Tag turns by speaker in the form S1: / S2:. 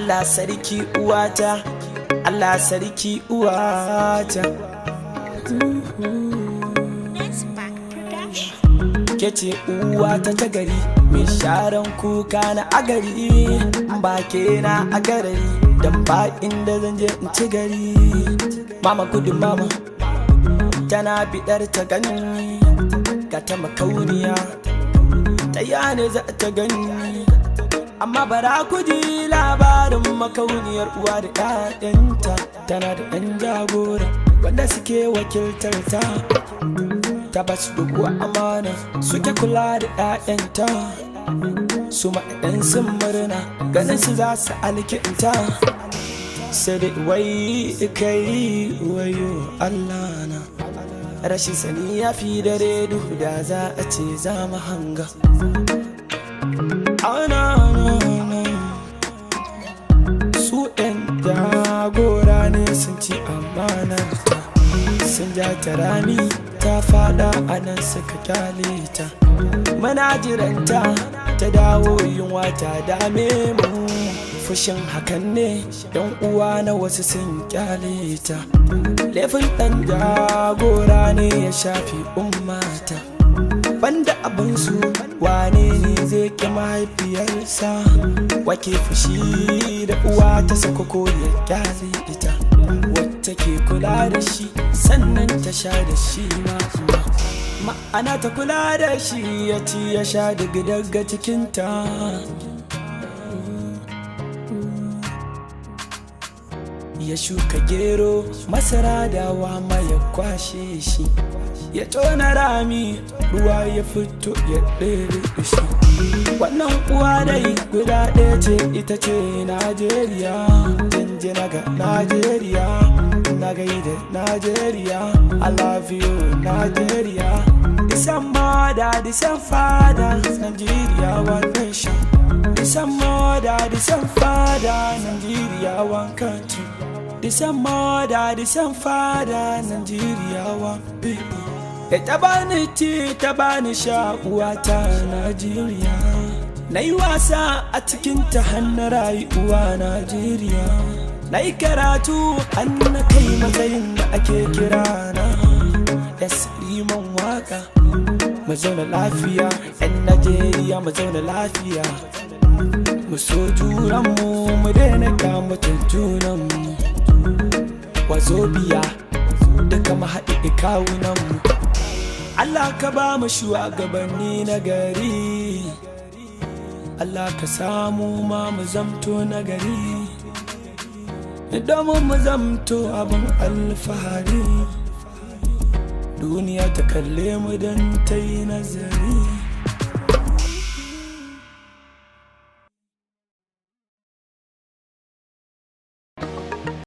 S1: Allah sarki uwata, Allah sarki uwata. Ke ce uwata ta gari, mai sharan kuka na agari, ba ke na a garari, dan ba inda zan je in ci gari. Mama gudu mama, tana bidar ta gani, ga ta makauniya, ta yane za ta gani. Amma bara ku ji labarin makauniyar uwa da 'ya'yanta, tana da ɗan jagora wanda suke wakiltar ta. Ta ba su duk amana, suke kula da 'ya'yanta, su ma 'yan sun murna ganin su za su alkinta. Sai dai wai kai wayo Allah na, rashin sani ya fi dare duhu da za a ce za mu hanga. Ana su 'yan jagora ne sun ci amanar ta, sun ja ta rami ta fada a nan suka kyale ta. Muna jiranta ta dawo, yunwa ta dame mu. Fushin hakan ne yan uwa na wasu sun kyale ta. Laifin ɗan jagora ne ya shafi ummata. Banda abinsu wane ne zai ki mahaifiyarsa? Wake fushi da uwa ta saka ko ya kyale ita, wacce ke kula da shi sannan ta sha da shi ma. Ma'ana ta kula da shi ya ci ya sha daga daga cikinta. Ya shuka gero masara dawa ma ya kwashe shi, ya tona rami ruwa ya fito ya ɗebe shi. Wannan uwa dai guda ɗaya ce, ita ce Najeriya. Jinjina ga Najeriya, na gaida Najeriya, I love you Najeriya. The same mother, the same father, Nigeria one nation. The same mother, the same father, Nigeria one country. The same mother, the same father, Nigeria one people. Ta bani ci ta bani sha uwata Najeriya. Na yi wasa a cikin ta hannu rayuwa Najeriya. Na yi karatu an na kai matsayin da ake kira na Liman waka. Mu zauna lafiya 'yan Najeriya, mu zauna lafiya. Mu so junanmu, mu daina kyamatar junanmu. Wazobiya duka mu haɗe kawunanmu. Allah ka ba mu shugabanni na gari, Allah ka samu ma mu zamto na gari, domin mu zamto abin alfahari. Duniya ta kalle mu don ta yi nazari.